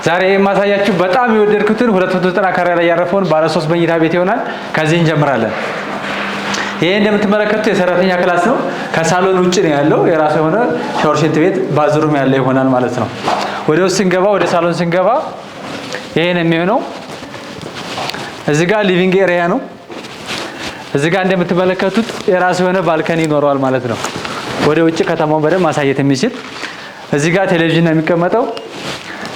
ዛሬ የማሳያችሁ በጣም የወደድኩትን 290 ካሬ ላይ ያረፈውን ባለ 3 መኝታ ቤት ይሆናል። ከዚህ እንጀምራለን። ይሄ እንደምትመለከቱት የሰራተኛ class ነው። ከሳሎን ውጭ ነው ያለው። የራሱ የሆነ ሻወር፣ ሽንት ቤት፣ bathroom ያለ ይሆናል ማለት ነው። ወደ ውስጥ ስንገባ፣ ወደ ሳሎን ስንገባ ይሄን የሚሆነው እዚህ ጋር living area ነው። እዚህ ጋር እንደምትመለከቱት የራሱ የሆነ balcony ይኖረዋል ማለት ነው። ወደ ውጭ ከተማውን በደንብ ማሳየት የሚችል። እዚህ ጋር ቴሌቪዥን ነው የሚቀመጠው።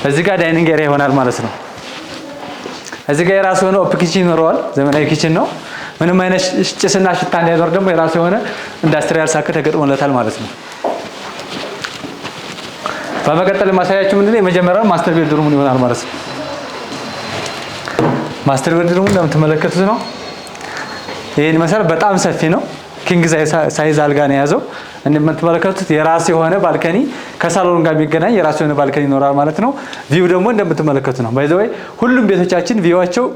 እዚህ ጋር dining area ይሆናል ማለት ነው። እዚህ ጋር የራሱ የሆነ open kitchen ይኖረዋል። ዘመናዊ kitchen ነው። ምንም አይነት ጭስና ሽታ እንዳይኖር ደግሞ የራሱ የሆነ industrial ሳክ ተገጥሞለታል ማለት ነው። በመቀጠል የማሳያችሁ ምንድነው፣ የመጀመሪያው master bedroom ይሆናል ማለት ነው። Master bedroom እንደምትመለከቱት ነው። ይህን መሰል በጣም ሰፊ ነው። King size አልጋ ነው የያዘው። እንደምትመለከቱት የራሱ የሆነ balcony፣ ከሳሎን ጋር የሚገናኝ የራሱ የሆነ balcony ይኖራል ማለት ነው። View ደግሞ እንደምትመለከቱት ነው። By the way ሁሉም ቤቶቻችን view ኣቸው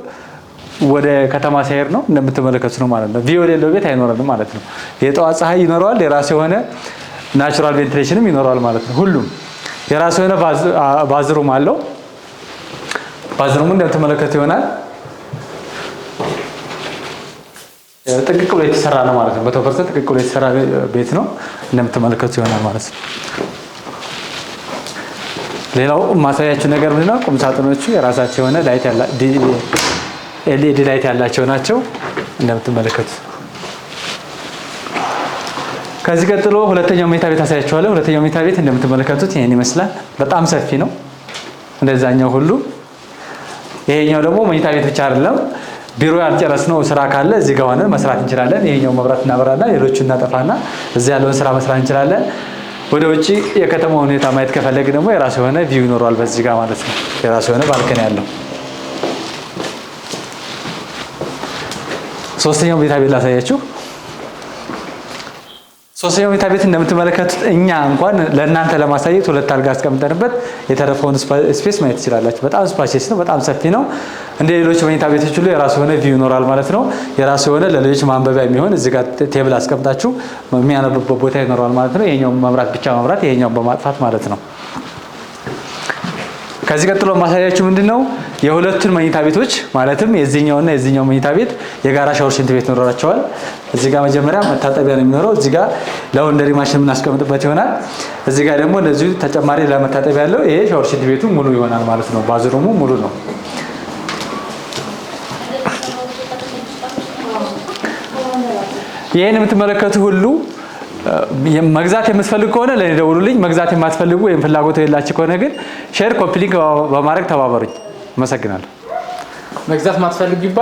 ወደ ከተማ side ነው፣ እንደምትመለከቱት ነው ማለት ነው። View የሌለው ቤት አይኖረንም ማለት ነው። የጠዋት ፀሐይ ይኖረዋል። የራሱ የሆነ natural ventilation ም ይኖረዋል ማለት ነው። ሁሉም የራሱ የሆነ bathroom አለው። Bathroom ኡ እንደምትመለከቱ ይሆናል። ጥንቅቅ ብሎ የተሰራ ነው ማለት ነው። 100% ጥንቅቅ ብሎ የተሰራ ቤት ነው፣ እንደምትመለከቱ ይሆናል ማለት ነው። ሌላው ማሳያችሁ ነገር ምንድነው? ቁም ሳጥኖቹ የራሳቸው የሆነ light ያላ LED light ያላቸው ናቸው እንደምትመለከቱት። ከዚህ ቀጥሎ ሁለተኛው መኝታ ቤት አሳያችኋለሁ። ሁለተኛው መኝታ ቤት እንደምትመለከቱት ይሄን ይመስላል። በጣም ሰፊ ነው እንደዛኛው ሁሉ። ይሄኛው ደግሞ መኝታ ቤት ብቻ አይደለም፣ ቢሮ ያልጨረስነው ስራ ካለ እዚህ ጋር ሆነን መስራት እንችላለን። ይሄኛው መብራት እናበራና ሌሎቹ እናጠፋና እዚህ ያለውን ስራ መስራት እንችላለን። ወደ ውጭ የከተማው ሁኔታ ማየት ከፈለግን ደግሞ የራሱ የሆነ view ይኖረዋል በዚህ ጋር ማለት ነው። የራሱ የሆነ balcony ያለው። ሶስተኛው መኝታ ቤት ላሳያችሁ። ሶስተኛው መኝታ ቤት እንደምትመለከቱት እኛ እንኳን ለእናንተ ለማሳየት ሁለት አልጋ አስቀምጠንበት የተረፈውን space ማየት ትችላላችሁ። በጣም spacious ነው፣ በጣም ሰፊ ነው። እንደ ሌሎች መኝታ ቤቶች ሁሉ የራሱ የሆነ view ይኖራል ማለት ነው። የራሱ የሆነ ለሌሎች ማንበቢያ የሚሆን እዚህ ጋር table አስቀምጣችሁ የሚያነቡበት ቦታ ይኖረዋል ማለት ነው። ይሄኛው መብራት ብቻ መብራት፣ ይሄኛውን በማጥፋት ማለት ነው። ከዚህ ቀጥሎ ማሳያችሁ ምንድነው፣ የሁለቱን መኝታ ቤቶች ማለትም የዚህኛውና የዚህኛው መኝታ ቤት የጋራ ሻወር፣ ሽንት ቤት ይኖራቸዋል። እዚህ ጋር መጀመሪያ መታጠቢያ ነው የሚኖረው። እዚህ ጋር laundry machine የምናስቀምጥበት ይሆናል። እዚህ ጋር ደግሞ እንደዚሁ ተጨማሪ ለመታጠቢያ ያለው። ይሄ ሻወር ሽንት ቤቱ ሙሉ ይሆናል ማለት ነው። Bathroom ኡ ሙሉ ነው። ይህን የምትመለከቱ ሁሉ መግዛት የምትፈልጉ ከሆነ ለእኔ ደውሉልኝ። መግዛት የማትፈልጉ ወይም ፍላጎት የሌላችሁ ከሆነ ግን share፣ copy link በማድረግ ተባበሩኝ። አመሰግናለሁ። መግዛት ማትፈልጉ ይባል።